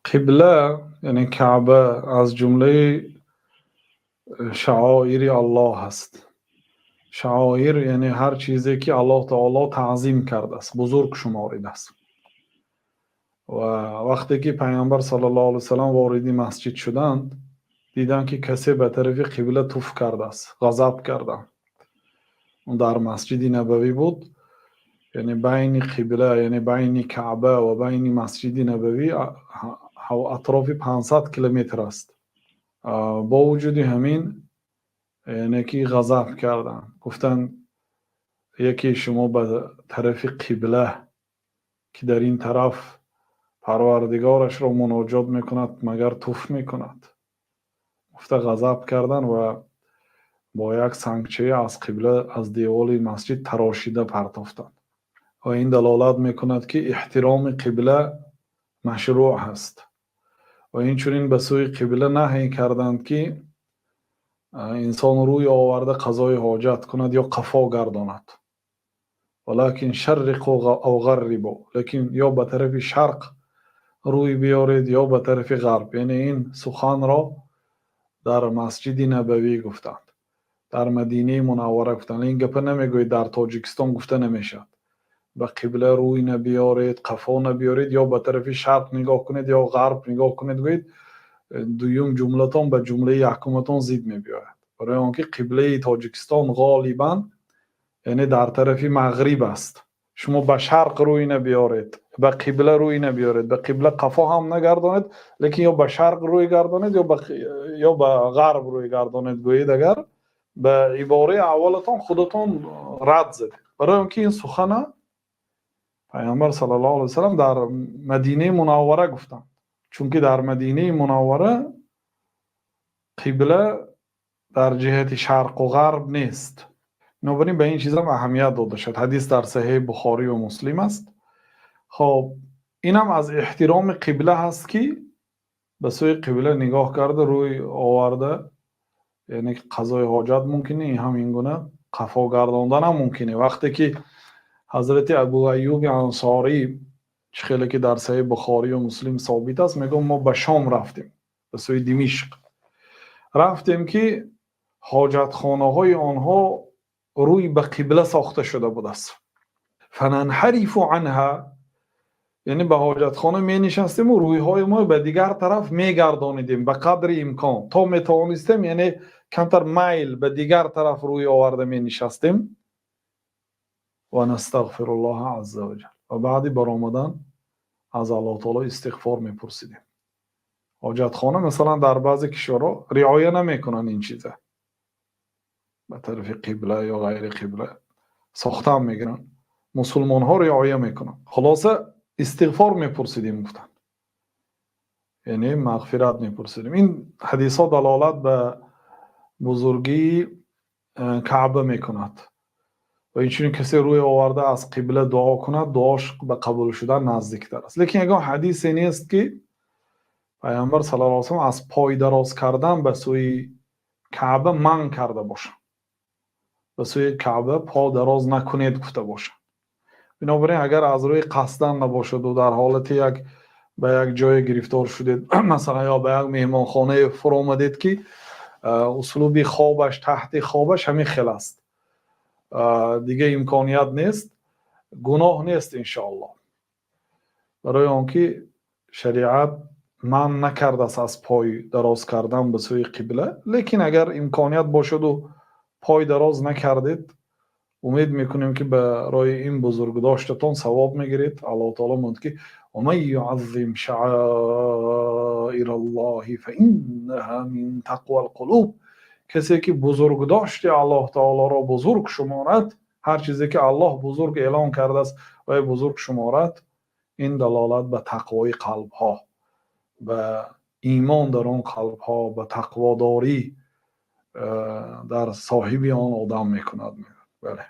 Қибла, яъне Каъба, аз ҷумлаи шаъоири Аллоҳ аст. Шаъоир, яъне ҳар чизе ки Аллоҳ таоло таъзим кардааст, бузург шуморидааст. Ва вақте ки Пайғамбар саллаллоҳу алайҳи васаллам вориди масҷид шуданд, диданд, ки касе ба тарафи қибла туф кардааст, ғазаб карданд. Дар Масҷиди Набавӣ буд, яъне байни қибла, яъне байни Каъба ва байни Масҷиди Набавӣ атрофи 500 километр аст. Бо вуҷуди ҳамин, яъне ки ғазаб карданд, гуфтанд: «Яке шумо ба тарафи қибла, ки дар ин тараф Парвардигорашро муноҷот мекунад, магар туф мекунад?» гуфта ғазаб карданд ва бо як сангчае аз қибла, аз девори масҷид тарошида партофтанд. Ва ин далолат мекунад, ки эҳтироми қибла машрӯъ ҳаст. Ва инчунин ба сӯи қибла наҳй карданд, ки инсон рӯй оварда қазои ҳоҷат кунад ё қафо гардонад. Валакин шарриқу ав ғаррибу, лекин ё ба тарафи шарқ рӯй биёред, ё ба тарафи ғарб. Яъне ин суханро дар Масҷиди Набавӣ гуфтанд, дар Мадинаи Мунаввара гуфтанд. Ин гапа намегӯед, дар Тоҷикистон гуфта намешавад: ба қибла рӯй набиёред, қафо набиёред, ё ба тарафи шарқ нигоҳ кунед, ё ғарб нигоҳ кунед гӯед. Дуюм ҷумлатон ба ҷумлаи якуматон зид мебиёяд, барои он ки қиблаи Тоҷикистон ғолибан, яъне, дар тарафи мағриб аст. Шумо ба шарқ рӯй набиёред, ба қибла рӯй набиёред, ба қибла қафо ҳам нагардонед, лекин ё ба шарқ рӯй гардонед, ё ба ғарб рӯй гардонед гӯед, агар ба ибораи аввалатон худатон рад задед. Барои он ки ин сухана Пайғамбар саллаллоҳу алайҳи васаллам дар Мадинаи Мунаввара гуфтанд, чунки дар Мадинаи Мунаввара қибла дар ҷиҳати шарқу ғарб нест. Бинобар ин ба ин чизам аҳамият дода шуд. Ҳадис дар Саҳеҳи Бухорию Муслим аст. Хоб, инам аз эҳтироми қибла ҳаст, ки ба сӯи қибла нигоҳ карда, рӯй оварда, яъне қазои ҳоҷат мумкин, ин ҳам ин гуна қафо гардондан ҳам мумкине. Вақте ки ҳазрати Абу Аюби Ансорӣ, чӣ хеле ки дар Саҳеҳи Бухорию Муслим собит аст, мегӯяд: мо ба Шом рафтем, ба сӯи Димишқ рафтем, ки ҳоҷатхонаҳои онҳо рӯй ба қибла сохта шуда будааст. Фананҳарифу анҳа, яъне ба ҳоҷатхона менишастему рӯйҳои мо ба дигар тараф мегардонидем, ба қадри имкон то метавонистем, яъне камтар майл ба дигар тараф рӯй оварда менишастем. Ва настағфируллоҳа азза ва ҷал, ва баъди баромадан аз Аллоҳ таоло истиғфор мепурсидем. Ҳоҷатхона, масалан, дар баъзе кишварҳо риоя намекунанд ин чиза, ба тарафи қибла ё ғайри қибла сохтаам мегиранд. Мусулмонҳо риоя мекунанд. Хулоса, истиғфор мепурсидем, гуфтанд, яъне мағфират мепурсидем. Ин ҳадисҳо далолат ба бузургии Каъба мекунад. Ва инчунин касе рӯй оварда аз қибла дуо кунад, дуош ба қабул шудан наздиктар аст. Лекин ягон ҳадисе нест, ки Пайғамбар саллаллоҳу алайҳи васаллам аз пой дароз кардан ба сӯи Каъба манъ карда бошад, ба сӯи Каъба по дароз накунед гуфта бошад. Бинобар ин, агар аз рӯи қасдан набошаду дар ҳолати як ба як ҷое гирифтор шудед, масалан, ё ба як меҳмонхонае фуромадед, ки услуби хобаш, таҳти хобаш ҳамин хел аст, дигар имконият нест, гуноҳ нест, иншоаллоҳ, барои он ки шариат манъ накардааст аз пой дароз кардан ба сӯи қибла. Лекин агар имконият бошаду пой дароз накардед, умед мекунем, ки барои ин бузургдоштатон савоб мегиред. Аллоҳ таоло мегӯяд, ки ومن يعظم شعائر الله فإنها من تقوى القلوب. Касе ки бузургдошти Аллоҳ таолоро бузург шуморад, ҳар чизе ки Аллоҳ бузург эълон кардааст ва бузург шуморад, ин далолат ба тақвои қалбҳо, ба имон дар он қалбҳо, ба тақводорӣ дар соҳиби он одам мекунад. Бале.